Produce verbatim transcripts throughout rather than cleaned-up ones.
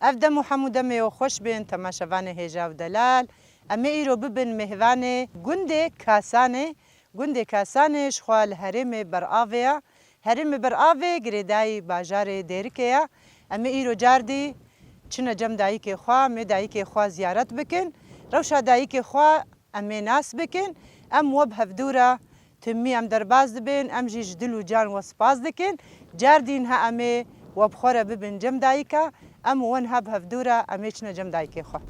Ev dem û hemû demê û xweş bên temaşevanê hêja û delal. Em ê îro bibin mêhvanê gundê Kasanê. Gundê Kasanê ji xwe li herêmê Beravê ye. Herêmê Beravê girêdayî bajarê Dêrikê ye. Em ê îro cardî çine cem dayikê xwe, em ê dayikê xwe ziyaret bikin. Rewşa dayikê xwe em ê nas bikin. Em we bi hevdû re timî em derbas dibin, em jî ji dil û can we spas dikin. Cardî niha em ê we bi xwe re bibin cem dayika, em û we niha bi hevdû re em ê çine cem dayikê xwe.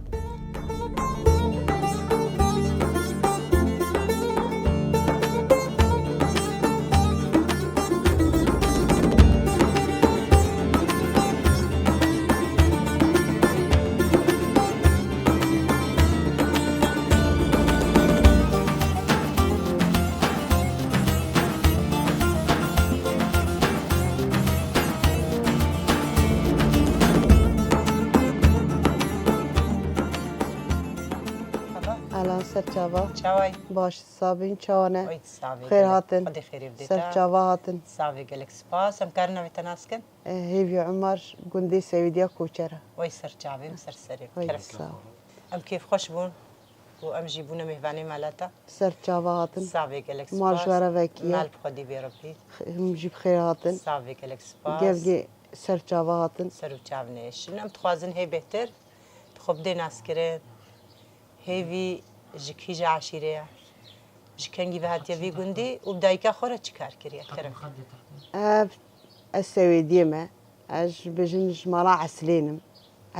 Elan ser çava. Çaway. Baş, sabîn çawa ne? Oy, savê Xêr gelek. Hatin. Xwedê xêrê bidê Ser te. Çava hatin. Savê gelek spas. Em karin navê te nas kin? Eh, Hêvî Umar, gundê Sewîdiya Koçera. Oy, ser çavê min, ser serê min. Oy, Kerem. Sağ ol. Em kêfxweş bûn û em jî bûne mêhvanê mala te. Ser çava hatin. Savê gelek spas. Mar ji we re vekiye. Mal bi xwedî bê Rebbî. Him jî bi xêr hatin. Savê gelek spas. Gelgê ser çava hatin. Ser û çav nêşin. Em dixwazin hê bêhtir bi xwe bidê naskirin. Hêvî ji kî ji eşîrê ye? Ji kengî ve hatiye vî gundî û bi dayika xwe re çi kar kiriye? Kerem. Ev, ez Sewêdiyê me. Ez ji, bêjin ji mala Eslên im.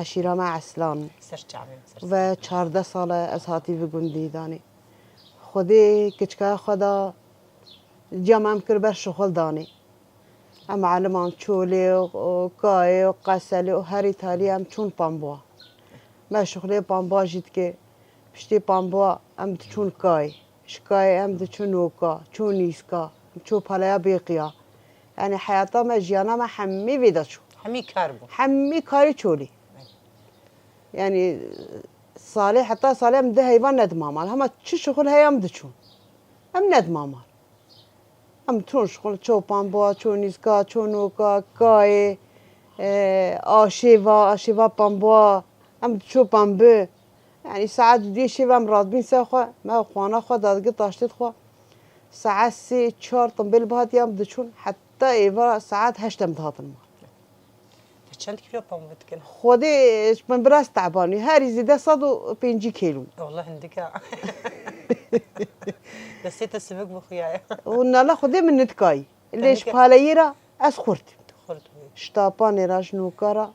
Eşîra me Eslan. Ser çavê min, ser Ve çardeh sal e ez hatî vî gundî danê. Xwedê kiçika xwe da, ciya me em kir ber şixul danê. Em aliman Çolê û, û Kayê û Qeselê û herî talî em çûn Pambûa. Me şixulê Pambûa jî dike. Piştî Pambûa em diçûn Kayê. Ji Kayê em diçûn Noka, çûn Nîska, em çû Paleya Bêqiya. Yanî heyata me, jiyana me hemî vê de çû. Hemî kar bû. Hemî karê Çolê. Yanî salê, heta salê em di heyvan nedima mal. Hema çi şixul heye em diçûn. Em nedima mal. Em çûn şixul, çû Pambûa, çû Nîska, çû Noka, Kayê, e, Aşêva, Aşêva Pambûa, em diçû Pambû. Yanî saet duyê şêve em radibîn ser xwe, me xwana xwe dadigir taştê xwe. Saet sê, çar timbêl bihatiye em diçûn, heta êva saet heşt em dihatin mal. Te çend kîlo pambû dikin? Xwedê ji min biraz tebanî, herî zêde sed û pêncî kîlo. Wala hindik e. Destê te sivik bixuyaye. Û nala Xwedê min nidikayî. Lê ji paleyê re ez xurt im. Xurt bû. Ji tapanê re, ji noka re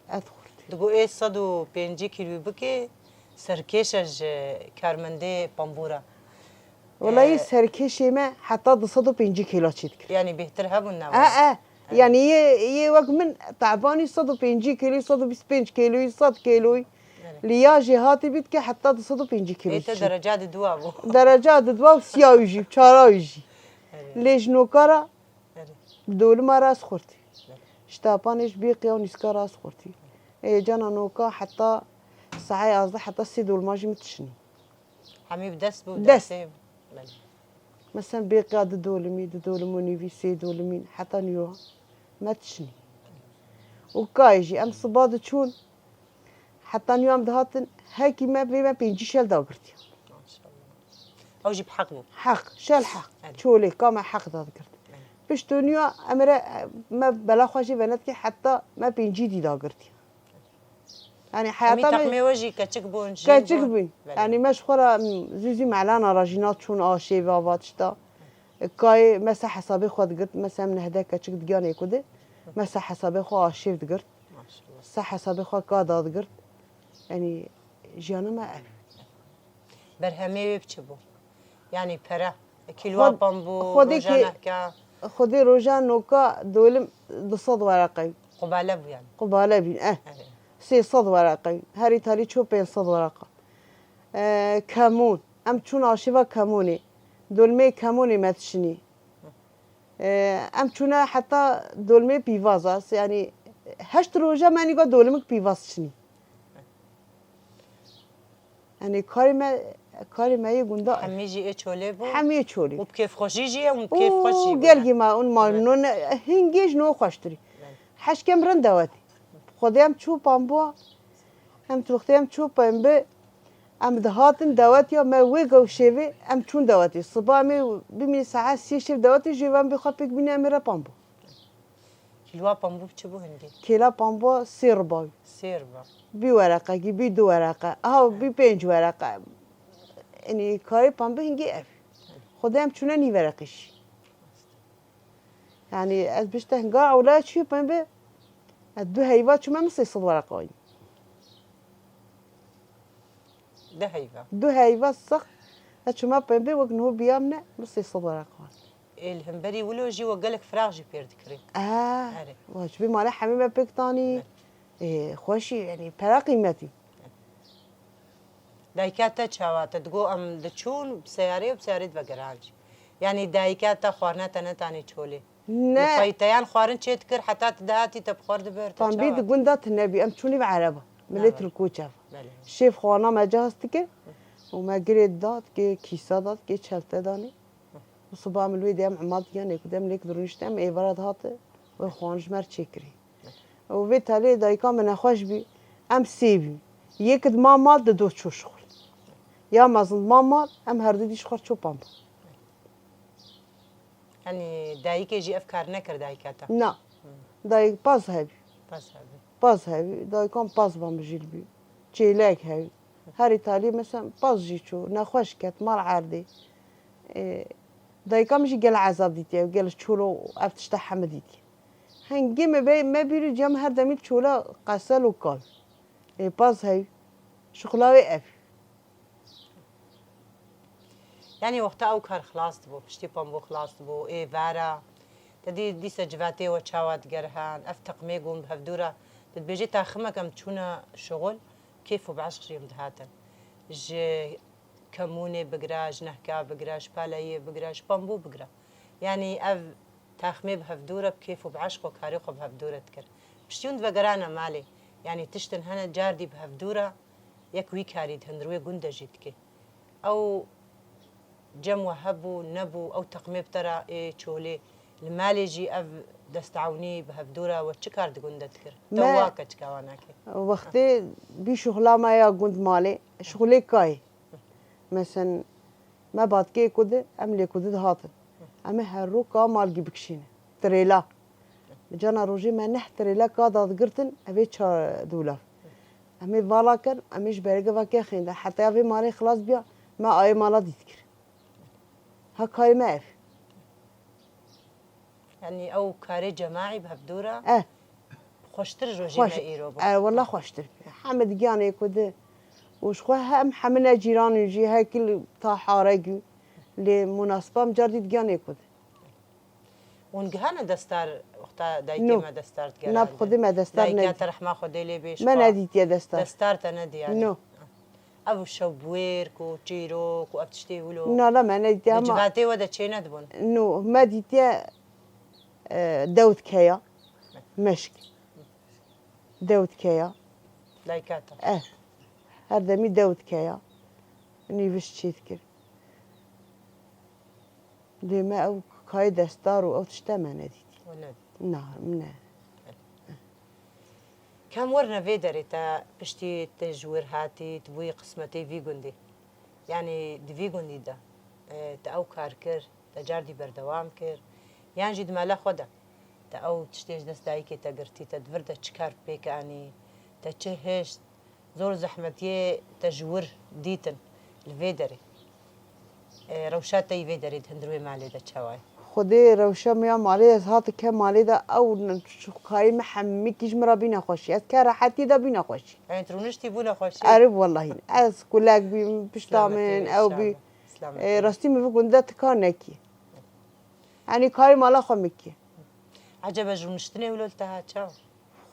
ez xurt im. Digo ê sed û pêncî kîlo bike, serkêş e ji karmendê pambû re. Welayî Ee, serkêşê me heta du sed û pêncî kîlo çêdikir. Yanî bêhtir hebûn ne E, were? E. Yanî yê, yê wek min tebanî sed û pêncî kîlo, sed û bîst û pênc kîlo, sed kîlo. Evet. Lê ya jêhatî bît ke heta du sed û pêncî kîlo Ê te çêdikir. Dereca di dua bû. Dereca di dua û siya wî jî, çara wî jî. Evet. Lê ji noka re Evet. Dolima re ez xurtî. Evet. Ji tapanê ji bêqiya û nîska re ez xurtî. Ê cana noka heta saet yazdeh heta sê dolima jî min tişinî. Hemî bi dest bû, Dest. destê. Belê. Mesela bêqiya du dolimî, du dolim û nîvî, sê dolimîn, heta nîyo me tişinî. Û kayê jî em siba diçûn, heta nîyo em dihatin, hekî me vê me pêncî şel dagirtiye. Maşallah. Ew jî bi heq bû. Heq, şel heq. Evet. Çolê ka me heq dagirt. Evet. Pişto nîyo em re, me bela xwe jî venetke heta me pêncî dî dagirtiye. Yanî Hemî heyata me teqmê we jî keçik bûn, jîn keçik bûn. Bûn. Belê. Yanî me ji xwe re, m, zû zî melana re jî naçûn aşê ve ava tişta. Kayê me se hesabê xwe digirt, me se em nehdeh keçik digiyan ê ku de. Me se hesabê xwe aşêv digirt. Maşallah. Se hesabê xwe ka dadigirt. Yanî jiyana me ev. Berhemê wê bi çi bû? Yanî pere, kîloa Xwe-, pambû, xwedê roja ki-, nehka. Xwedê roja noka dolim du sed wereqe. Qubale bû yanî. Qubale bîn, eh. Evet. Sê sed wereqe. Herî talî çû pênc sed wereqa. Eh, kemûn. Em çûn aşîva kemûnê. Dolmê kemûnê me tişinî. Eh, em çûne heta dolmê pîvaza. Yanî heşt roja me nîga dolimik pîvaz tişinî. Yanî karê me, karê me yê gunda. Hemî jî ê çolê bû. Hemî yê çolê. Û bi kêfxweşî jî ye, û bi kêfxweş jî bû. Û gelgî me, û ma Evet. no ne, hingê ji no xweştirî. Evet. Heşkem rind dawetî. Xwedê em çû pambuwa, em tu wextê em çû pembe, em dihatin dawetiya me wê gewşê vê, em çûn dawetê. Siba em ê bimînin saet sê şev dawetê jê ve em bê xwe pêk bînin em ê re pambuwa. Kîlwa pambû çi bû hindî? Kêla pambû sê riba wî. Sê riba. Bî wereqekî, bî du wereqe, ha bî pênc wereqe. Yanî karê pambû hingî ev. Xwedê em çûne nî wereqî jî. Yanî ez bişte hinga ewla çû pembê, ez du heyva çûme min sê sed wereqa wî. Du heyva. Du heyva sax. Ez çûme pembê wek niho biyam ne, min sê sed wereqa wî. Ê, li hemberî wilo jî we gelek firaq jî pêr dikirin. Aa, Erê. Wa ji bî male hemî me pêk tanî. Ê, xweşî, yanî pera qîmetî. Dayika te çawa te digo em diçûn bi seyarê û bi seyarê divegeran jî. Yanî dayika te xwarina te netanî çolê. Ne. Li xweyteyan xwarin çê dikir heta tu dihatî te bi xwar dibir te Tam bî çawa? Di gunda tu nebî, em çûnî bi ereba. Milê Belê. Tirkû çev. Belê. Şêf xwarina me cihaz dikir û me girê dat, kê kîsa dat, kê çelte danî. Û siba min wê dê em emat yanê ku dem lêk dirûnişte em êvara dihate wê xwan ji mer çêkirî. Û vê talê dayika min nexweş bî, em sê bî. Yek dima mal dido çû şixul. Ya mezin dima mal, em herdu dî ji xwe çû pampa. Yanî dayikê jî ev kar nekir dayika te? Na. Dayik paz hebî. Paz hebî. Paz hebî. Dayikan paz ba min jî li bî. Çêlek hebî. Herî talî mesela paz jî çû. Nexweş ket, mal erdê. Ê, dayika min jî gel ezab dîtiye, gel çolo ev tişta heme dîtiye. Hingê me bê, me bîrî cem her demî çola qesel û kal. Ê, paz hebî. Şixula wê ev. Yanî wexta ew kar xilas dibû, piştî pambû xilas dibû, ê vera, te dî dîsa civatê we çawa digerihan, ev teqmê gon bi hevdû re, tu dibêjî taximek em çûne şixul, kêf û bi eşq jî em dihatin. Ji kemûnê bigire, ji nehka bigire, ji paleyê bigire, ji pambû bigire. Yanî ev taxmê bi hevdû re bi kêf û bi eşq û karê xwe bi hevdû re dikir. Piştî hûn divegerane malê, yanî tiştin hene cardî bi hevdû re yek wî karî di hundir wê gund de jî dikê. Ew cem we hebû, nebû, ew teqmê bi te re ê çolê. Li malê jî ev destewnî bi hevdû re we çi kar di gund de dikir? Te Me wa keçika wana kê? Wextê bî şuxla me ya gund malê, şuxulê kayê. Mesen me batkê ku di, em lê ku di dihatin. Em ê her rû ka malgî bikişîne. Tirêla. Bi cana rojê me neh tirêla ka dadigirtin, ev ê ça dûlav. Em ê vala kin, em ê ji berege veke xênde. Heta ya vê malê xilas biya, me ayê mala dît kir. Ha karê me ev. Yanî ew karê cemaî bi hevdû re Eh. xweştir ji rojê Xweş. me îro bû. Eh, wela xweştir. Heme digiyanê ku di. Û ji xwe hem hemine cîranî jî hekî li ta harek û lê munasiba em cardî digiyanê ku di. Hûn gihane destar wexta dayikê No. me destar digerandin? Na bi xwedê me destar Dayika nedî. te rehma xwedê lê bê ji Me xwe. nedîtiye destar. Destar te nedî yanî? No. Ev şew buêrk û çîrok û ev tiştê wilo. Na, na, me nedîtiye Di ama civatê we de çê nedibûn? No, me dîtiye, e, dewtkeya, meşk. Dewtkeya. Dayika te? Eh, her demî dewtkeya. Nîviş çê dikir. Lê me ew kayê destar û ew tişte me nedîtî. We nedît? Na, min ne. Kem werine vê derê te piştî te ji wir hatî, tu bûyî qismetê vî gundî. Yanî di vî gundî de, e, te ew kar kir, te cardî berdewam kir. Yan jî di mala xwe de, te ew tiştê ji dest dayikê te girtî, te di vir de çi kar pêk anî, te çi hişt, Zor zehmetiyê te ji wir dîtin li vê derê. E, rewşa te yî vê derê di hundir wê malê de çawa ye? Xwedê rewşa min ya malê ez hate ke malê de ew n-, ç-, karê min hemî kî ji min re bîne xweşî. Ez ke rehetiyê de bîne xweşî. Yanî tu rûniştî bûne xweşî? Erê wellahî. Ez kulek bîm, pişta Selametê min, ew bî. inşallah. Selametê. E, rastî min vî gund de ti kar nekî. Yanî karê mala xwe min kî. Ecebe ji rûniştinê wilo li te hat çawa?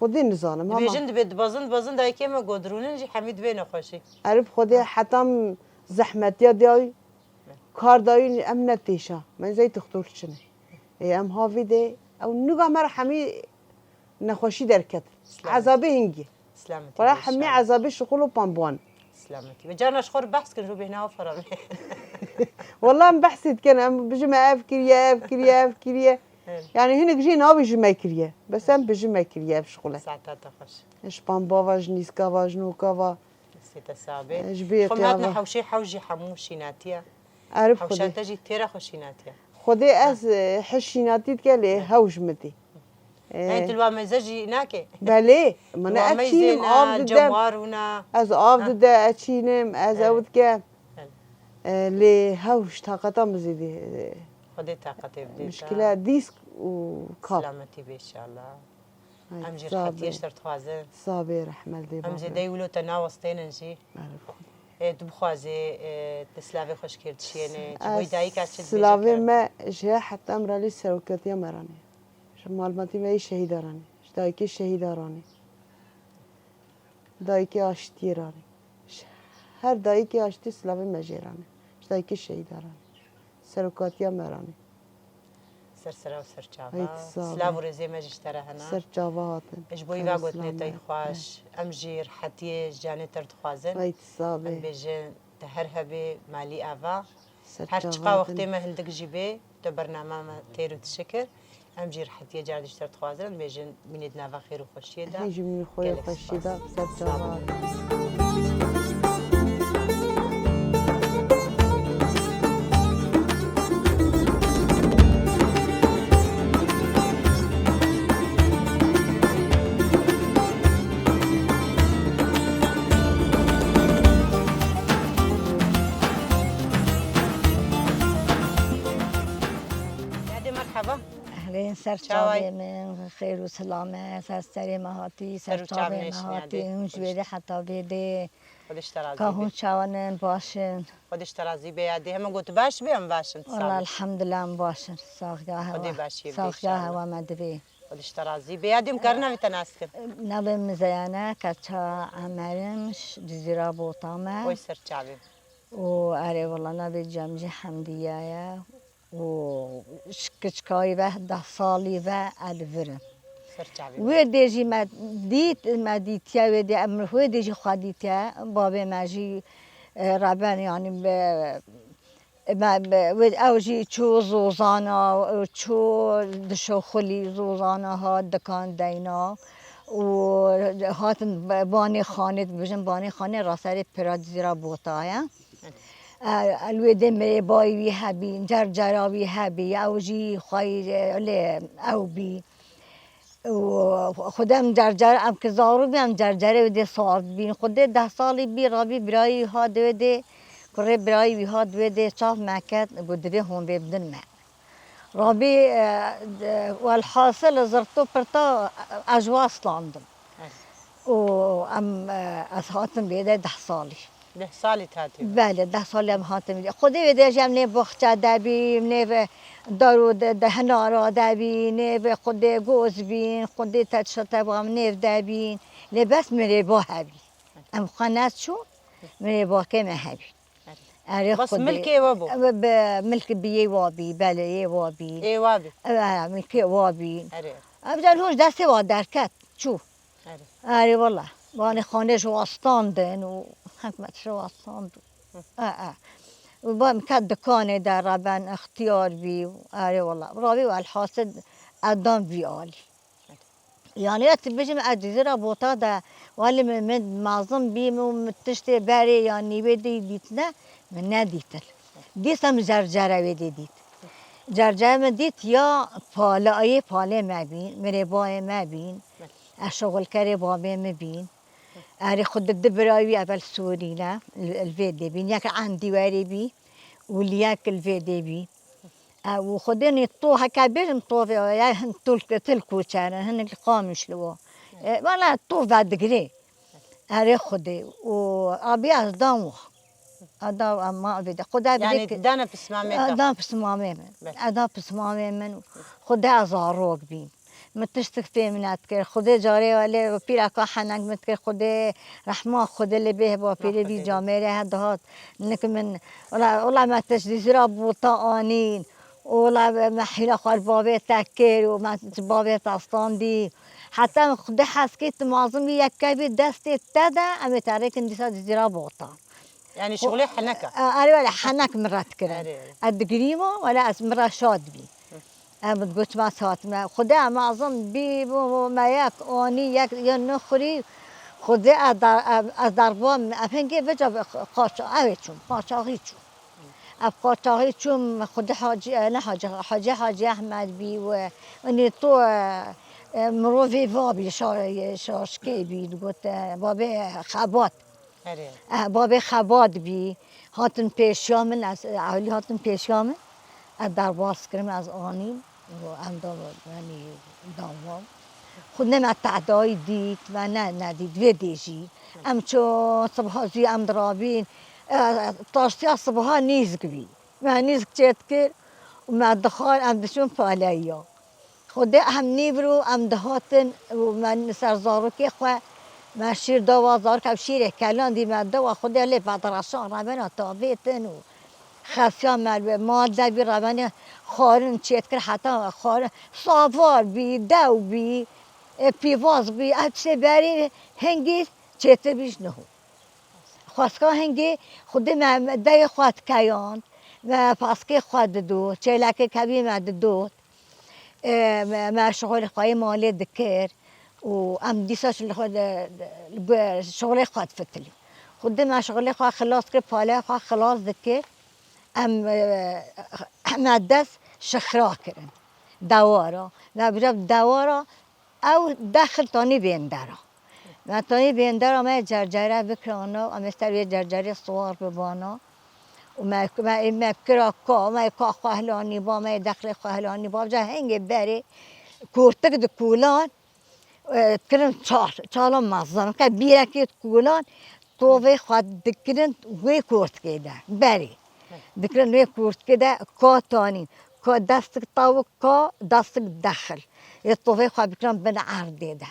Xwedê nizanim ama. Dibêjin dibê dibezin dibezin dayikê me got rûnin jî hemî dibê nexweşî. Erê bi Xwedê Ha. hetam zehmetiya dayî, kar dayî em ne têşa. Me zey dixtor çine. Ê em havî de ew nuga me re hemî nexweşî derket. Selamet. Ezabê hingî. Selametî Wala be hemî inşallah. ezabê şixul û pambuan. Selametî be. Carna ji xwe re behs kin, ji bêhna xwe re be. Wala em behsê dikin, em bijime ev kiriye, ev kiriye, ev kiriye. Evet. Yani hinek jî navê ji me kiriye. Bes em bi ji me kiriye ev şixule. Saeta te xweş. Ji pambava, ji nîskava, ji nokava. Sê te sabê. Ji bê Xwe me hatine qiyava. Hewşê hew jî hemû şînatiye. Erib Hewşa Xwedê. Te jî têra xwe şînatiye. Xwedê ez, e, hiş şînatî dike lê hew ji min tê. Hey, tu li wa meze jî nake? Belê, min Wa ez meyzê çînim, na, av didem. Cewar û na. Ez av Ha. Dide, ez çînim, ez Evet. Ew dikem. Evet. E, lê hew ji taqeta min zêdî, e, Xwedê taqetê bidê te. Mişkile dîsk û kap. Selametî be inşallah. Ay, Em jî sabe. Rehetiyê ji te dixwazin. Sabe, rehmet dê Em babe. Zêdeyî wilo te nawestênin jî. Erê Xwedê. E, tu bixwazê, e, tu silavê xwe ji kê dişiyênê? Ji bo Ez dayika çi dibêje silavê kerem? Me ji heta em re lê serokatiya me ranê. Ji malbatî me yê şehîda ranê. Ji dayikê şehîda ranê. Dayikê aştiyê ranê. Ji her dayikê aştiyê silavê me jê ranê. Ji dayikê şehîda ranê. Serokatiya me ranê. Ser sera û ser çava. Hey, tu sabe. Silav û rêzê me jî ji te re hene. Ser çava hatin. Ji bo îva gotinê te yî xweş. Em jî rehetiyê ji canê te re dixwazin. Hey, tu sabe. Em bêjin te her hebê malî ava. Ser çava hatin. Her çiqa wextê me hindik jî bê, te bernama me têr û tişikir. Em jî rehetiyê carê ji te re dixwazin. Em bêjin mînê di nava xêr û xweşiyê de. Hê jî mînê xwe Gelek xweşî spas. De, ser çava. Sağ olun. Yadê merhaba. Ehlên ser Çaway. Çavê min, xêr û silamet, ser serê me hatî, ser Ser û çavê me nêşinî hatî, yadê. Hûn ji wêdê heta vêdê. Xwedê ji te razî be. Ka hûn çawan in, baş in? Xwedê ji te razî be yadê. Heme got baş be, em baş in, sağ ol. Wala elhamdulillah em baş in. Saxgah hewa. Xwedê başiyê bide inşallah. Saxgah hewa me divê. Xwedê ji te razî be. Yadê em karin navê te nas kin? Navê min Zeyane, keça Emer im, ş-, Cizîra Bota me. Oy ser çavê. Û erê wala navê cem jî Hemdiye ye. Û ş-, kiçkayî ve deh salî ve ez li vir im. Ser çavê. Wê dê jî me dît, me dîtiye wê dê, em wê dê jî xwe dîtiye. Bavê me jî, e, reben, yanî bi, me, bi, wê, ew jî çû Zozana, çû dişoxulî Zozana hat dikan deyna û hatin banê xanê dibêjin, banê xanê raserê pira Cizîra Bota ye. E, li wê dê mirêbayî wî hebî, cercera wî hebî, ew jî xweyî lê ew bî. Û xwedê em cercer, em ki zarok bî, em cercerê wê dê sar dibîn. Xwedê deh salî bî, rabî birayî wî hat wê dê, kurê birayî wî hat wê dê çav me ket, got divê hûn vê bidin me. Rabî, e, de, welhasil zirto pirta ez ji wa standim. Û em, e, ez hatim vê de deh salî. Deh salî te hatî? Belê, deh salî em hatim vê. Xwedê wê de jî em nê boxça de bîn, nê ve dar û de, de hinara de bîn, nê ve xwedê goz bîn, xwedê te tişta te bam nêv de bîn. Lê bes mirêba hebî. Em xwe neçû, mirêbakê me hebî. Erê Bas xwedê. Milkê we bû? Ew bi milk bi yê wa bî, belê yê wa bî. Ê wa bî? Ew, e, milkê wa bî. Erê. Ev de hûn destê wa derket, çû. Erê. Erê wala. Vanê xanê ji wa standin û hikmet ji wa stand. Hı. E, e. Û ba min ket dikanê de reben ixtiyar bî. Erê wala. Ravî welhasil edan vî alî. Yani ez dibêjim ez Cizîra Bota de, welê min, min mezin bîm û min tiştê berê ya nîvê dî dîtine, min nedîtin. Dîsa min cercere wê dê dît. Cercere min dît ya pale, ayê palê me bîn, mirêbayê me bîn, ez şixulkerê babê min bîn. Erê xwe di, di birayî wî evel Sûrî ne, li, li vê dê bîn. Yek endî werê bî û li yek li vê dê bî. E, û xwedê nê to heke bêjim tovê ya hin til, til koçer in, hinek li Qamişlo. E, vana tov vedigirê. Erê xwedê. Û abî ez dan wa. Eda ma vê de. Xwedê Yani vê dana pismamê te? Dan pismamê min. Bes. Eda pismamê min. Xwedê ez zarok bîm. Min tiştik fêm nedikir. Xwedê carê welê pîreka henek min dikir. Xwedê rehma Xwedê lê bê heba pîrê vî Xwedê. Camêrê he dihat. Nik min, wala, wala me te ji Cizîra Bota anîn. Wala me hîla xwe li bavê te kir û me ji bavê te standî. Heta min Xwedê hez kir tu mazin bî yekevî destê te de em ê te rêkin dîsa Cizîra Bota. Yani şixulê heneka? E, erê wele henek min re dikir. Erê, erê. Ez digirîm û wele ez min re şad bî. Hı. Em goçmez hatime. Xwedê em azim bî, bû, bû me yek anî, yek, yek nexurî. Xwedê ez dar-, ez, ez darba, em hingê vêca qaça-, ewê çûm, qaçaxî çûm. Ev qaçaxî çûm, Xwedê Hacî, e, ne Hacî, Hacî, Hacî Ehmed bî û, e, inê to, e, e, mirovê va bî, şa-, şaşkê bî, digot, e, babê Xebat. Erê. Eh, babê Xebat bî, hatin pêşiya min, ez, eh, ewilî hatin pêşiya min, ez derbas kirim, ez anîm, û em da, yanî, dawa. Xwe ne me tehdayî dît, me ne, nedît, vê dê jî. Em çûn, sibha zû em dirabîn, eh, taştiya sibha nîsk bî. Me nîsk çêdikir û me dixwar, em diçûn paleyiya. Xwedê em nîviro em dihatin û me li ser zarokê xwe, me şîr dawa zarok, ev şîrê kelandî me dawa, Xwedê lê federasyon revena tavêtin û xesiya me li mal de bî, revenê xwarin çêdikir, heta xwarin savar bî, dew bî, e, pîvaz bî, ev tiştê berê hingî çêtir bî ji niho. Xwestka hingê Xwedê me, me deyê xwe dikeyand, me paskê xwe didot, çêlekê kevî me didot. E, me, me şixulê xwe yê malê dikir û em dîsa ji li xwe de, de, li gor şixulê xwe difitilî. Xwedê me şixulê xwe xilas kir, paleya xwe xilas dikir. Em, e, me dest şixra kirin. Dewara. Me bira dewara, ew dexil tanî bêndera. Me tanî bêndera me cercere bikirana, em ê ser wê cercerê siwar bibana. Û me, me, me kira ka, me ka xwe hilanî ba, me dexlê xwe hilanî ba. Ca hingê berê kurtik dikulan, e, kirin çar, çala mezin. Ke bîrekê dikulan, tovê xwe dikirin wê kurtikê de, berê. Dikirin wê kurtikê de ka tanîn. Ka destik tawik, ka destik dexil. Ê tovê xwe bikirin bin erdê de.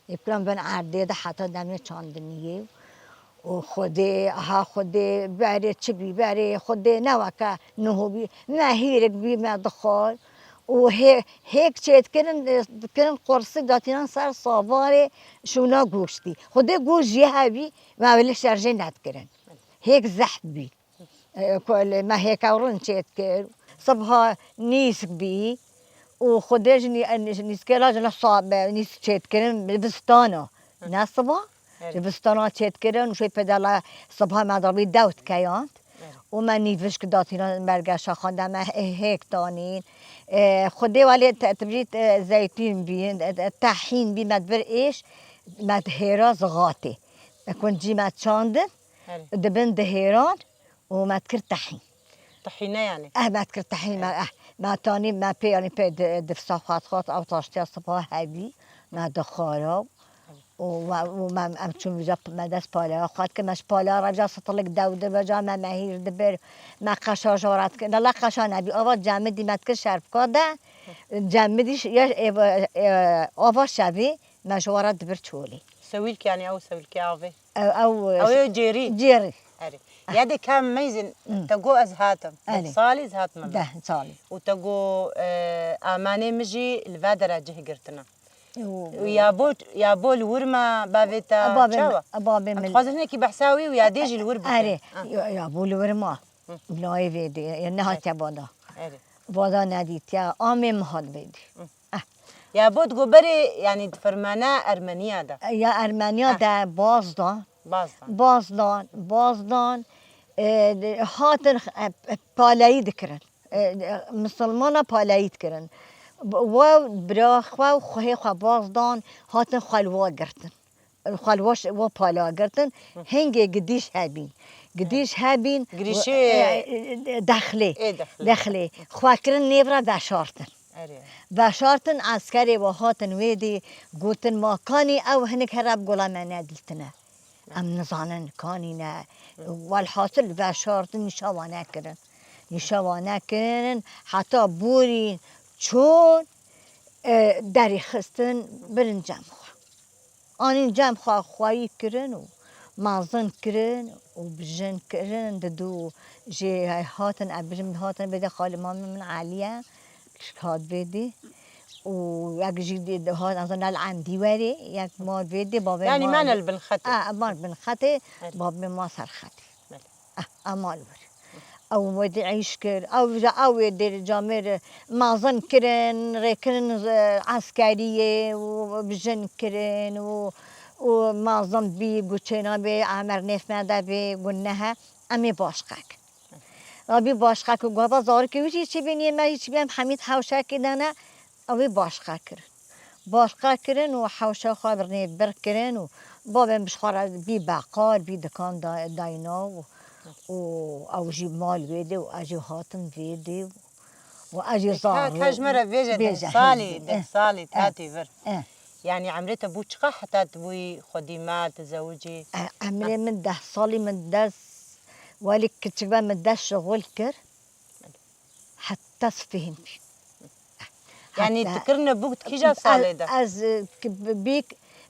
Ê bikirin bin erdê de heta demê çandiniyê. Û Xwedê, aha Xwedê, berê çi bî, berê Xwedê ne weke niho bî. Me hîrik bî, me dixwar. Û hê-, hêk çêdikirin, dikirin qursik datînan ser savarê şûna goştî. Xwedê goşt jê hebî, me wê li şerjê nedikirin. Hêk zehf bî. E, ku li me hêka rin çêdikir. Sibha nîsk bî û Xwedê ji nî-, e, ji nîskê re ji ne sa-, be, nîsk çêdikirin, bi zistana. Ne sibha? Erê. Ji zistana çêdikirin û şoy pêdala sibha me dabî dew dikeyand. Erê. Û me nîvişk datîna bergeşa xwe de me hê-, hêk tanîn. E, Xwedê welê te-, tibî, e, zeytûn bî, e, e, tehîn bî, me dibir êş, me dihêra zixatê. E, kuncî me çandin, Erê. Dibin dihêran. û me dikir tehîn. Tehîne yanî? Eh, me dikir tehîn, me, eh, me tanî, me pê, yanî pê di, di visa xwat xwat, ew taştiya sipa hebî, me dixwara û me, û me, em çûn vêca me dest paleya xwe dikir, me ji paleya re vêca sitilik dew di vêca me mehîr dibir, me qeşa ji we re dikir. Lala qeşa nebî, ava cemidî me dikir şerpka de, cemidî ş-, ya, ê, ê, ava şevî me ji we re dibir çolê. Sewîlk yanî ew sewîlkê avê? Ew, ew, Ew ê cêrî. Cêrî. Erê. Ah. Ya de kam meyzin, Hmm. Te got ez hatim. Deh Erê. Salî ez hatime. Deh salî. Û te got, e, amanê min jî li va dera cih girtine. Û ya bo, ya bo li wir me bavê te Babê çawa? Min, babê Em min. Dixwazin hinekî behsa wî û ya dê jî li wir bikin. Erê, Ah. ya, ya bo li wir me. Hı. Nayê vê dê, ya nehatiye Erê. Bada. Erê. Bada nedîtiye, amê min hat vê dê. Hı. Eh. Ya bo digo berê, yanî di fermana Ermeniya de. Ya Ermeniya Ah. De bazdan. Bazdan. Bazdan, bazdan, e, hatin, e, e, paleyî dikirin. E, e, misilmana paleyî dikirin. Wa bira xwe û xwehê xwe bazdan, hatin xwe li wa girtin. Xwe li wa ş-, wa pala girtin. Hı. Hingê gidîş hebîn. Gidîş hebîn, Girîşê e, e, e, dexlê. Ê dexlê. Dexlê. Xwe kirin nêv re veşartin. Erê. Veşartin, eskerê we hatin wê dî, gotin, ma kanî ew hinek here bi gola me nedîtine. Em nizanin kanî ne. Welhasil veşartin, nîşa wan nekirin. Nîşa wan nekirin, heta borîn çûn, e, derî xistin, birin cem xwe. Anîn cem xwe xweyî kirin û mezin kirin û bijin kirin, di du jê hatin, ev bijin hatin, bêde xalê mamê min Elî ye, hat vê dî. Û yek jî dî, hat, ez ne li Emdî werê, yek mal vê dî, babê Yanî mal me ne li bin xetê. A, mal bin xetê, Belê. Babê mal ser xetê. Belê. Ah, a mal wir. Ew wê dê eyş kir. Ew ji ew wê dê camêr mazin kirin, rêkirin, e, eskeriyê û bijin kirin û, û mazin bî, gu çêna bê, emer nêf me de bê, gu nehe, em ê başqe kin. Rabî başqe ku gava zarokê wî jî çi bînî me, hiç bî em hemî hewşekê de ne, ew ê başqe kirin. Başqe kirin û hewşa xwe birnê bir kirin û babên bi ji xwe re bî beqar, bî dikan da-, dayna û, û ew jî mal wê dê û ez jî hatim vê dê û, û ez jî Ka, zarok ka ji me re bêje, bêje, deh salî, hêzî, deh eh, salî, eh, tatî vir. Eh. Yanî emrê te bû çiqa heta tu bûyî xwedî me, tu zewicî? Eh, emrê min deh salî min dest, welî kiçik be min dest şixul kir. Heta sibehên bî. Yanî Heta tu kirine bûk di kîja salê de? Ez, e, ki-, bi-, bîk,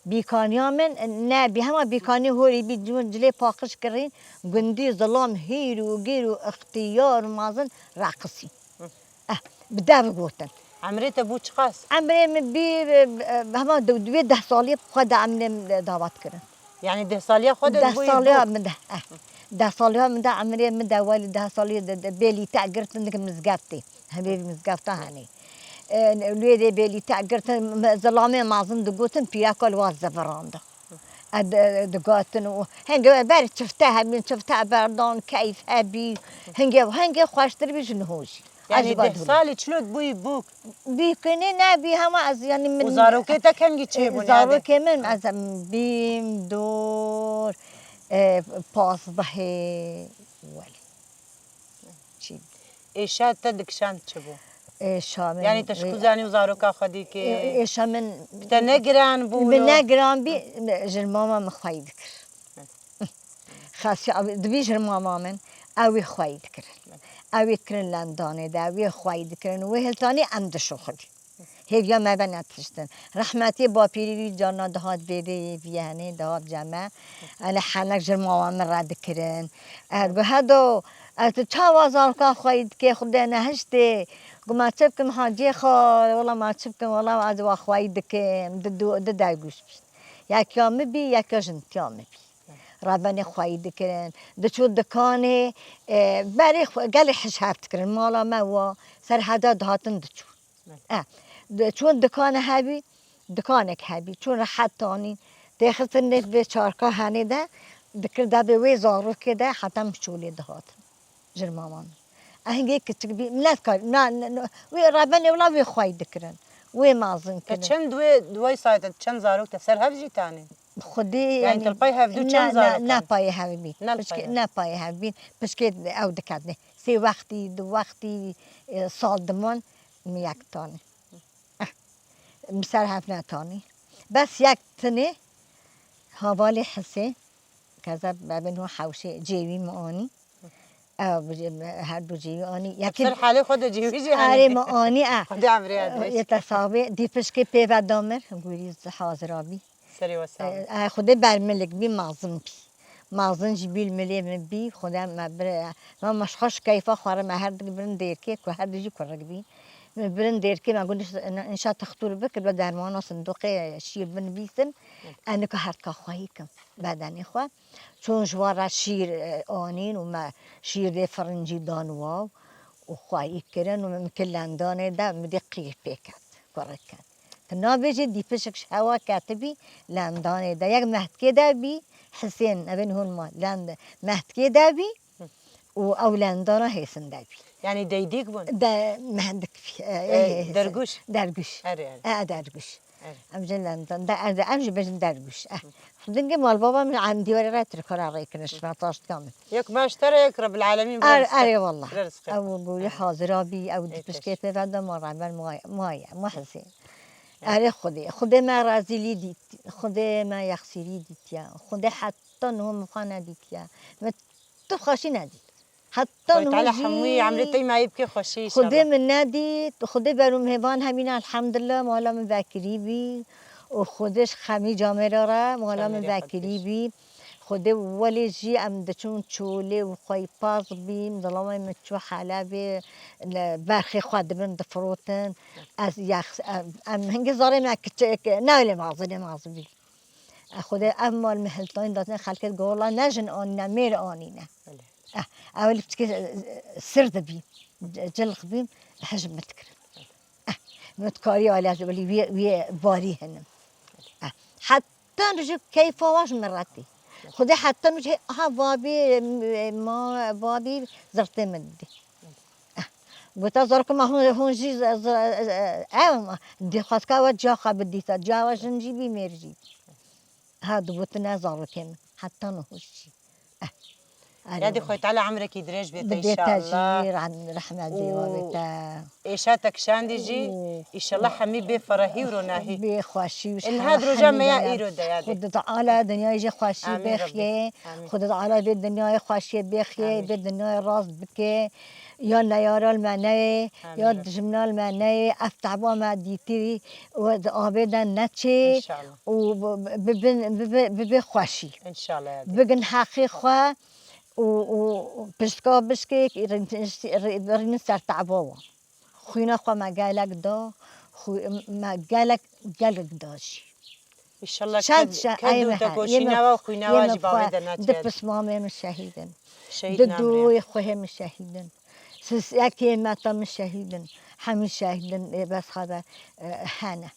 bîkaniya min, ne, bî hema bîkanî horî bî, cûn cilê paqij kirîn, gundî, zilam, hîr û gîr û ixtiyar û mazin reqisî. Hı. Eh, bi dev gotin. Emrê te bû çiqas? Emrê min bî, e, e, hema du-, duwê deh salî xwe de emrê min davat kirin. Yanî deh saliya xwe de Deh bûyî saliya bûk? Min de, eh. Deh saliya min de, emrê min de welî deh salî de, de bêlîte girtin dike mizgeftê. Hevê mizgefta henê. E, lê de bêlîte girtin, me-, zilamê mezin digotin, pîreka li wan ziviranda. E, di-, digotin û hingê ber çifte hebîn, çifte berdan, keyf hebî. Hingê, hingê xweştir bî ji niho jî. Yanî deh salî çilo bûyî bûk? Bîkinê nebî hema ez, yanî min Û zarokê te kengî çêbûn, e, yadê? Zarokê min, ez em bîm dor, e, pazdehê welî. Çî. Êşa te dikişand çi bû? Êşa min, Yanî te ji ku zanî û zaroka xwe dîkê? Ê-, êşa min Bi te ne giran bû Min wilo? ne giran bî, ji mama min xweyî dikir. Xasî ew dibî ji mama min, ew ê xweyî dikirin. Ew ê dikirin lendanê de, ew ê xweyî dikirin. Wê hiltanî em dişoxilî. Hêviya me ve netiştin. Rehmetî bapîrî wî carna dihat vê dê vî henê dihat ceme. Ele henek ji mama min re dikirin. Ez gu hedo, ez tu çawa zarka xweyî dikê Xwedê nehiştê. Gu ma çi bikim haciyê xwe, wela ma çi bikim, wela ez wa xweyî dikim. Di, di, di dergûş bî. Yek ya min bî, yek ya jintiya min bî. Rebenê xweyî dikirin. Diçû dikanê, e, berê xwe, gelê hişhev dikirin. Mala me wa ser heda dihatin diçûn. E, diçûn dikane hebî, dikanek hebî. Çûn rehet tanîn. Têxistin nêv vê çarka henê de, dikir de bê wê zarokê de heta min çolê dihatin. Ji mama min. E, hingê kiçik bî, min nedikar, na, na, na, wê rebenê wila wê xweyî dikirin. Wê mazin Te kirin. çend wê, di wê sayê de çend zarok te ser hev jî tanî? Xwedê, Yanî yanî, te li pay hevdû ne, çend ne, zarok ne tanî? payê hev bîn. Ne li Pişkê, pay hev. ne payê hev bîn. Pişkê ew diketine. Sê wextî, du wextî, e, sal diman min yek tanî. Eh, min ser hev netanî. Bes yek tinê havalê Hisê, keze bebin ho hewşê cêwî min anî. Ew bi-, her du cêwî anî. Yekî Ser halê xwe de cêwî jî Erê anî. min anî, e. Xwedê emrê dirêj. Yê te sax bê. Dî pişkê pê ve damir, gurî hazira bî. Serê we sax E, bê. e, Xwedê bermilik bî, mazin bî. Mazin jî bî li milê min bî, Xwedê me bir, me, me ji xweş keyfa xwe re me her dik birin dêrkê, ku her du jî kurik bî. Me birin dêrkê, me got, "Nişa textûr bikir, bi dermana sindoqê şîr binivîsin, ez nika herka xweyî kim bedenê xwe." Çûn ji wan re şîr, e, anîn û me şîr dê firincî dan wa û xweyî kirin û min kir lendanê de, min dê qîr pê ket, kurik ket. Tu nabêjî dî pişik ji hewa ketibî lendanê de. Yek mehtikê de bî, Hisên, evên hûn ma, lend-, mehtikê de bî û ew lendana hêsin de bî. Yanî deydîk bûn? De mehdik bî. E, E, e, dergûş? Dergûş. Erê, erê. E, dergûş. Erê. Em jî lendan, de, em, em jî bêjin dergûş. E. Dingê mal baba min em dîwarê re tirka re rê kirin, şina taştika min. Yek me ji te re yek Rebil Alemîn bira Er, rizqê. Erê wallah. Bira rizqê. Ew gurî hazira bî, ew Ê, dî pişkê teş. pê ve de ma Rebil ma, ma ye, ma Hisên. Erê Xwedê. Xwedê me rezîlî dît. Xwedê me yexsîrî dîtiye. Xwedê heta niho min xwe nedîtiye. Min tu xweşî nedît. Heta Xwedê Teala niho jî hemûyî emrê te yî me yî bike xweşî Xwedê inşallah. min nedît. Xwedê ber û mêvan hemî ne elhamdulillah mala min vekirî bî. Û Xwedê ji xemî camêra re mala min Şemêrê xwe vekirî têş. bî. Xwedê welê jî em diçûn çolê û xweyî paz bîm. Zilamê min çû Helebê, li berxê xwe dibin difirotin. Ez yex-, em, em hingê zarê me kiçik, ne lê mazin, lê mazin bî. E, Xwedê ev mal min hiltanî datine xelkê, gola ne jin anîne, mêr anîne. Belê. Eh, ewilî piçikê, eh, sir dibî. C-, cilq bîm, hej min dikirin. Eh, min dikarî alî ez welî wê, wê barî hinim. Eh, heta nû jî keyfa wan ji min re tê. Xwedê heta nû jî ha babî, ma, babî zirtê min didî. Eh, gota zarokê me hûn, hûn jî z-, z-, ew dixwazka we ciya xwe bidîta, ciya we jin jî bî, mêr jî bî. Ha, dibotine zarokê min. Heta niho jî. Eh. Erê Yadê wele. Xwedê Teala emrekî dirêj bête Bidê te înşallah. Jî, rehmet dê we bête. Êşa te kişandî jî, Û- înşallah hemî bê ferehî û ronahî. Bê xweşî û Ên her roja me ya îro de Yadê. Xwedê Teala dinyayê jî xweşî Amîn Rebbî. Bêxiyê. Amîn. Xwedê Teala bê dinyayê xweşiyê bêxiyê, Amîn. Bê dinyayê rast bikê. Ya neyara li me neyê, Amîn ya Rebbî. Dijmina li me neyê, ev teba me dîtî û di avê de neçê. Înşallah. Û bi-, bi-, bibin, bibe, bibe xweşî. Înşallah Yadê. Bigin heqê xwe û, û piştka bişkê rîn-, rî-, rînin ser teba wan. Xwîna xwe me gelek da, xwî-, me gelek, gelek da jî. Înşallah Çend ked, şe-, ked ey û me he, tekoşîna yê me, we û xwîna yê we me jî bavê xwe, de du naçe. Pismamê min şehîd in. Şehîd Du namre. Dûyê xwehê min şehîd in. Sisiyekê meta min şehîd in. Hemî şehîd in, ê bes xwe de, e, hene.